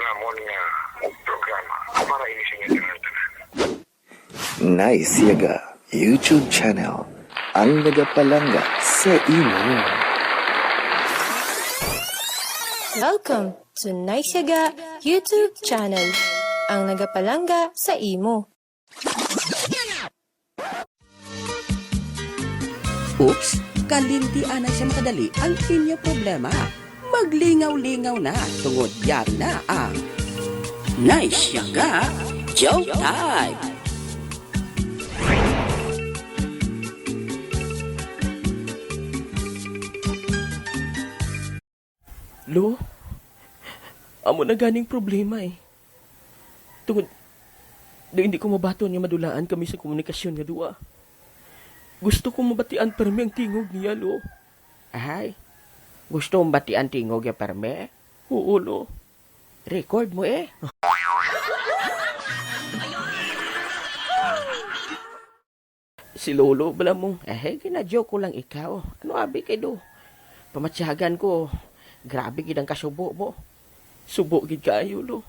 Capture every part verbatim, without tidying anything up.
Amon nga programa para ini sa inyo tanan-tanan. Nice Yaga YouTube channel, ang nagapalangga sa imo. Welcome to Nice Yaga YouTube channel, ang nagapalangga sa imo. Oops, kalinti anay sa makadali ang inyo problema. Maglingaw-lingaw na tungod yari na ang Nice Yaga Joke Time! Lo, amo na ganing problema eh. Tungod, daw hindi ko mabaton nga madulaan kami sa komunikasyon nga duwa. Gusto ko mabatian permi ang tingog niya, lo. Ahay, gusto mo batian tingog niya permi? Oo, lo. Record mo eh. Si Lolo bala mo. Eh, gina-joke ko lang ikaw. Ano abi kay do? Pamatyagan ko, grabe gid ang kasubo mo. Subo gid kaayo, lo.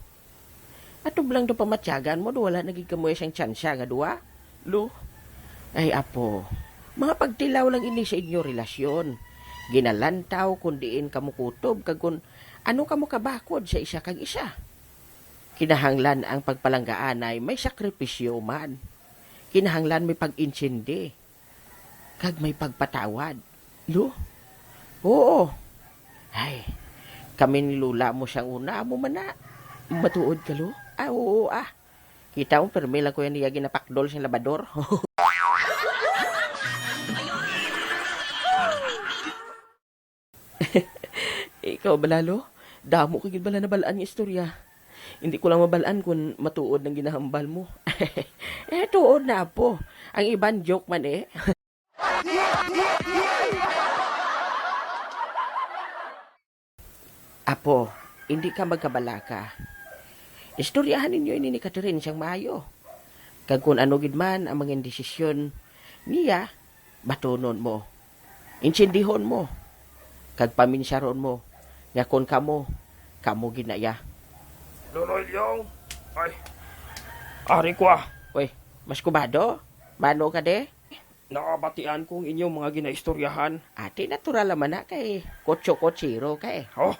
Ato lang do pamatyagan mo, do wala na gid kamo siyang tsansa nga duwa, lo. Ay, apo, mga pagtilaw lang ini sa inyo relasyon. Ginalantaw kung diin kamo kutob kag kung ano kamo kabakod sa isa kag isa. Kinahanglan ang pagpalanggaanay may sakripisyo man. Kinahanglan may pag-intindi kag may pagpatawad. Lo? Oo. Ay, kami ni Lola mo sang una, amo man na. Matuod ka, lo? Ah, oo, ah. Kita mo, permi lang ko yan niya ginapakdol sa labador. Ikaw bala, lo? Damo ka gid bala nabal-an nga istorya. Hindi ko lang mabal-an kung matuod ang ginahambal mo. Eh, tuod na, apo. Ang iban joke man eh. Apo, hindi ka magkabalaka. Istoryahan ninyo ini ni Catherine siyang maayo. Kag kung ano gid man ang mga desisyon niya, batunon mo. Intindihon mo. Kag paminsaron mo nga kon kamo, kamo gid na iya. Nonoy Leong, ay, ari ko ah. Uy, mas kubado? Mano ka de? Nakabatian ko ang inyong mga ginaistoryahan. Ati, natural naman na kay kotso-kotsiro ka eh. Oh.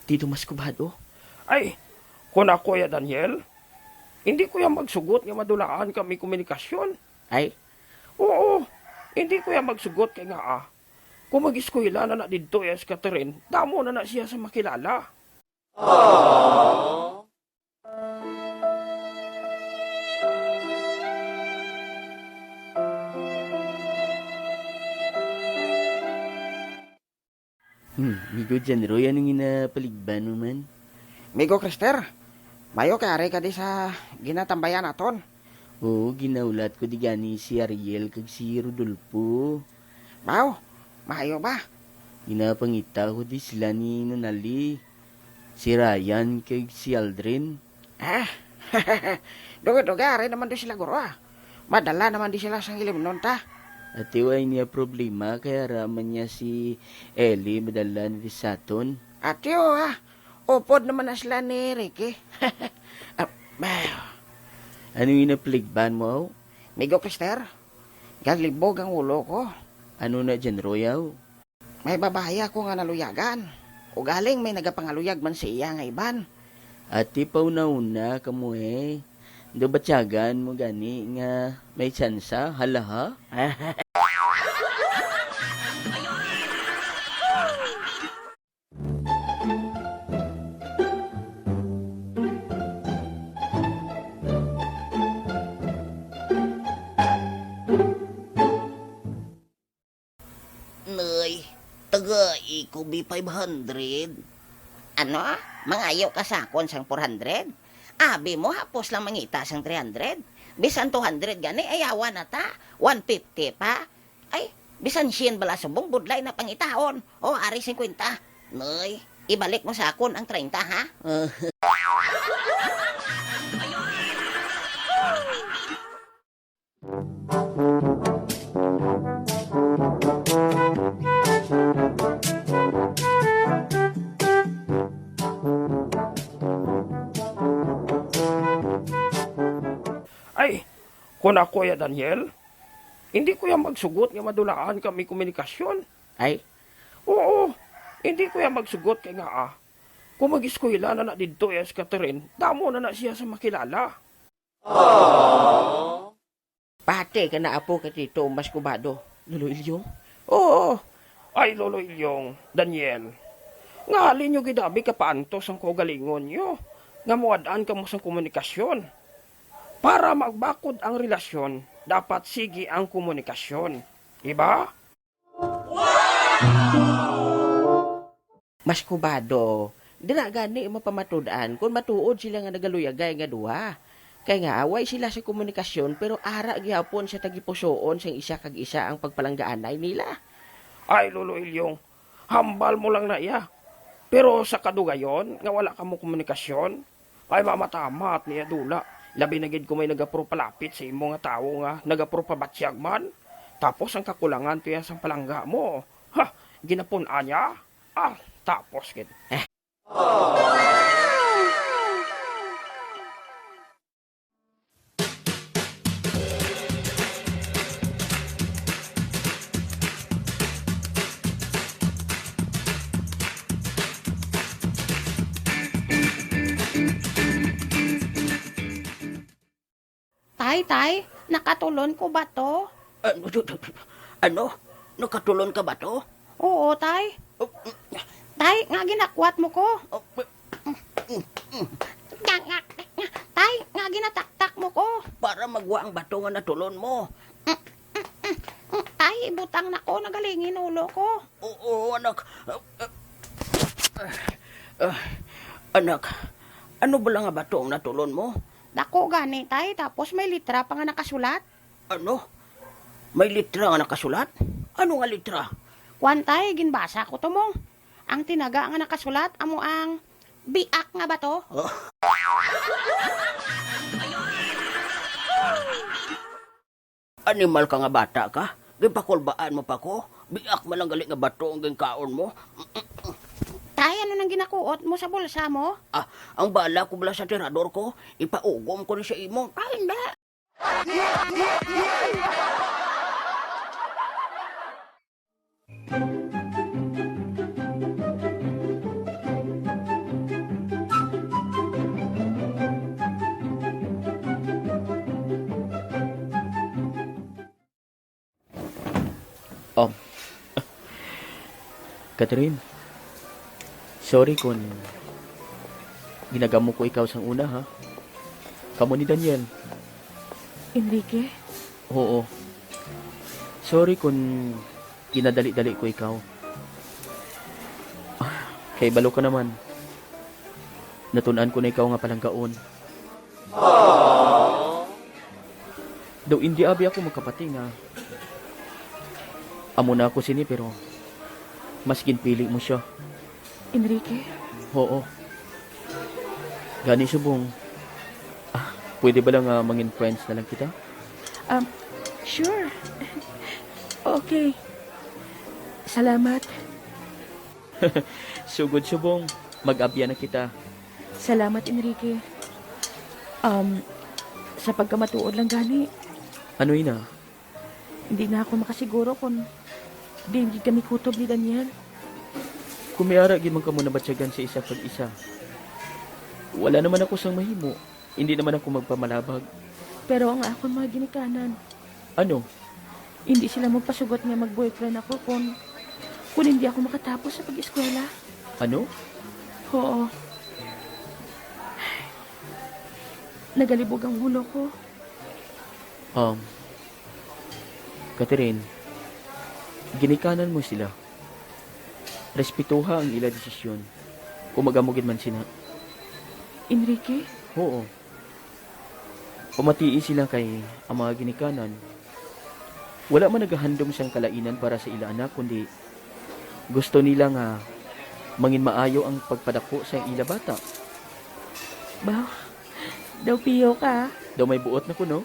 Tito Mas Kubado. Ay, kun ako ya, Daniel, hindi ko ya magsugot nga madulaan kami komunikasyon. Ay? Oo, hindi ko ya magsugot kay nga, ah, kung mag-eskwela na na didto ya si Catherine, damo na na siya sa makilala. Hmm, Migo John Roy, anong ginapaligban mo man? Migo Krister, mayo kay ari ka di sa ginatambayan naton. Oo, ginahulat ko di gani si Ariel kag si Rodolfo. Baw, mayo ba? Ginapangita ko di sila ni Nanali, si Ryan kag si Aldrin. Ah, duga-duga, ari naman do sila, guro, ah. Madala naman di sila sang ilimnon ta. Atiw, ay niya problema, kay ara man niya si Ellie madala ni saton. Atiw, ah. Upod naman na sila ni Ricky. Ah, bah. Ano yung napaligban mo, aw? Migo Krister, galibog ang ulo ko. Ano na dyan, Roy, aw? May babayi ako nga naluyagan. Ugaling may nagapangaluyag man sa iya nga iban. Ati, pauna-una kamo, eh. Daw batyagan mo gani nga may tsansa, hala, ha? Nay, tagai ko bi five hundred. Ano? Mangayo ka sa akon sang four hundred? Abi mo, hapos lang mangita sang three hundred. Bisan two hundred gani, ayawan na ta. One fifty pa. Ay, bisan sien bala subong, budlay na pangitaon. O, ari singkwenta. Nay, ibalik mo sa akon ang treinta, ha? Una ko ya, Daniel, hindi ko ya magsugot nga madulaan kami komunikasyon. Ay? Oo, hindi ko ya magsugot kay nga, ah, kung mag-eskwela na na didto ya si Catherine, damo na na siya sa makilala. Pati ka na apo ka Tito Mas Kubado, Lolo Ilyong? Oo. Ay, Lolo Ilyong, Daniel, nga halin nyo gid abi kapaantos ang kaugalingon nyo nga muad-an kamo sang komunikasyon. Para magbakod ang relasyon, dapat sige ang komunikasyon. Di ba? Mas Kubado, dira gani mapamatud-an kon matuod sila nga nagaluyagay nga duha. Kay nga away sila sa komunikasyon, pero ara gihapon sa tagipusoon sang isa kag isa ang pagpalanggaanay nila. Ay, Lolo Ilyong, hambal mo lang na iya. Pero sa kadugayon nga wala kamo komunikasyon, ay mamatamat niya dula. Labi na gid kung may nagapro palapit sa imo nga tawo nga nagapro pabatyag man. Tapos ang kakulangan to iya sang palangga mo. Ha, ginapun-an niya? Ah, tapos gid. Eh. Tay, tay, nakatulon ko ba to? Ano? Ano? Nakatulon ka ba to? Oo, tay. Oh, Tay, nga ginakwat mo ko? Oh, Tay, nga ginataktak mo ko? Para magwa ang bato nga natulon mo. Tay, ibutang na ko, nagalingin ulo ko. Oo, anak. Ah, anak, ano bala nga bato ang natulon mo? Dako gani, tay, tapos may litra pa nga nakasulat. Ano? May litra nga nakasulat? Ano nga litra? Kuwan, tay, ginbasa ko to, Mong. Ang tinaga nga nakasulat amo ang biak nga bato. Oh. Animal ka nga bata ka. Gipakulbaan mo pa ko. Biak man lang gali nga bato ang ginkaon mo. Tay, ano nang ginakuot mo sa bulsa mo? Ah, ang bala ko bala sa tirador ko, ipaugom ko ni sa imo. Ay, hindi. Um, Catherine, sorry kung ginagamo ko ikaw sang una, ha? Kamo ni Daniel. Enrique? Oo. Sorry kung ginadali-dali ko ikaw. Ah, kay balo ka naman. Natun-an ko na ikaw nga palanggaon. Daw indi abi ako magkapati nga amo na ako sini, pero mas ginpili mo siya. Enrique? Oo. Gani, subong, ah, pwede ba lang nga mangin friends na lang kita? Um, sure. Okay. Salamat. Sugod subong, mag-abya na kita. Salamat, Enrique. Um, sa pagkamatuod lang gani. Ano ina? Hindi na ako makasiguro kung diin gid kami kutob ni Daniel. Kung may ara gid man kamo nabatyagan sa isa kag isa, wala naman ako sang mahimo. Hindi naman ako magpamalabag. Pero ang akon mga ginikanan, ano? Hindi sila magpasugot nga mag-boyfriend ako kung, kung hindi ako makatapos sa pag-eskwela. Ano? Oo. Nagalibog ang ulo ko. Um, Catherine, ginikanan mo sila. Respetuha ang ila desisyon, kung mag-amo gid man sina. Enrique? Oo. Pamatii sila kay ang mga ginikanan wala man nagahandom sang kalainan para sa ila anak, kundi gusto nila nga mangin maayo ang pagpadako sa ila bata. Ba, daw piyo ka. Daw may buot na kuno.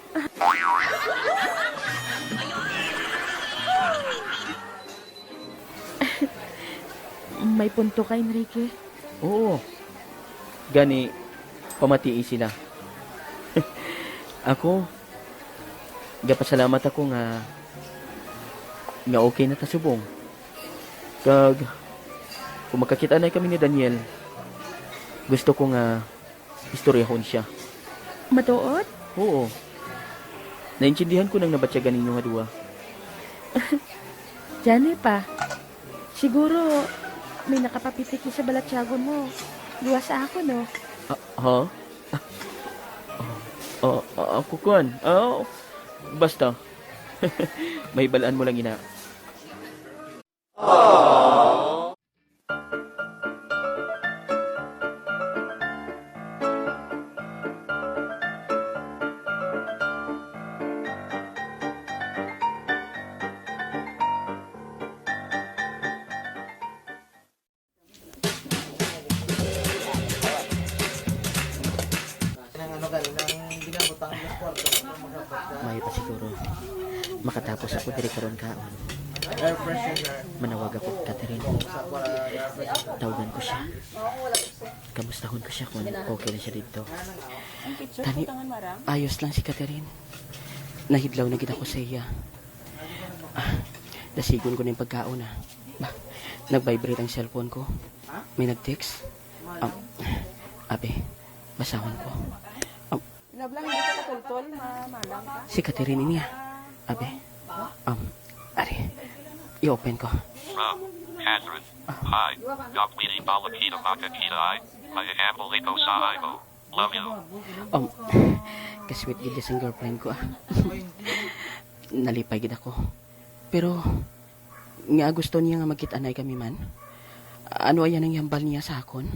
May punto ka, Enrique. Oo. Gani, pamatii sila. Ako, Gapasalamat ako nga, nga okay na ta subong. Kag, kung makakita na kami ni Daniel, gusto ko nga istoryahon siya. Matuod? Oo. Naintindihan ko nang nabatyagan ninyo nga duwa. Jani pa. Siguro, may nakapapitik sa balatyagon mo. Duwa sa ako, no? Ah, ha? Ah, ah, ah, ako, kuwan. Ah, basta. Mahibalaan mo lang ina. Mayo pa siguro. Makatapos ako diri karon kaon. Manawag ako kay Catherine. Tawagan ko siya. Kamustahon ko siya kung okay na siya dito. Tani, ayos lang si Catherine. Nahidlaw na gid ako sa iya. Ah, dasigon ko na yung pagkaon, ah. Bah, nag-vibrate ang cellphone ko. May nag-text. Um, abi, basahon ko. Um, Love lang, hindi ka katultol, ma-, malang ka. Si Catherine niya. Abi. Um, ari. I-open ko. From Catherine. Hi. Gapwili bala kita magkita ay. May ambulito sa imo. Love you. Um, kasweet gid sing girlfriend ko, ah. Nalipay gid ako. Pero, nga gusto niya nga magkita-anay kami man. Ano aya nang ihambal niya sa akon?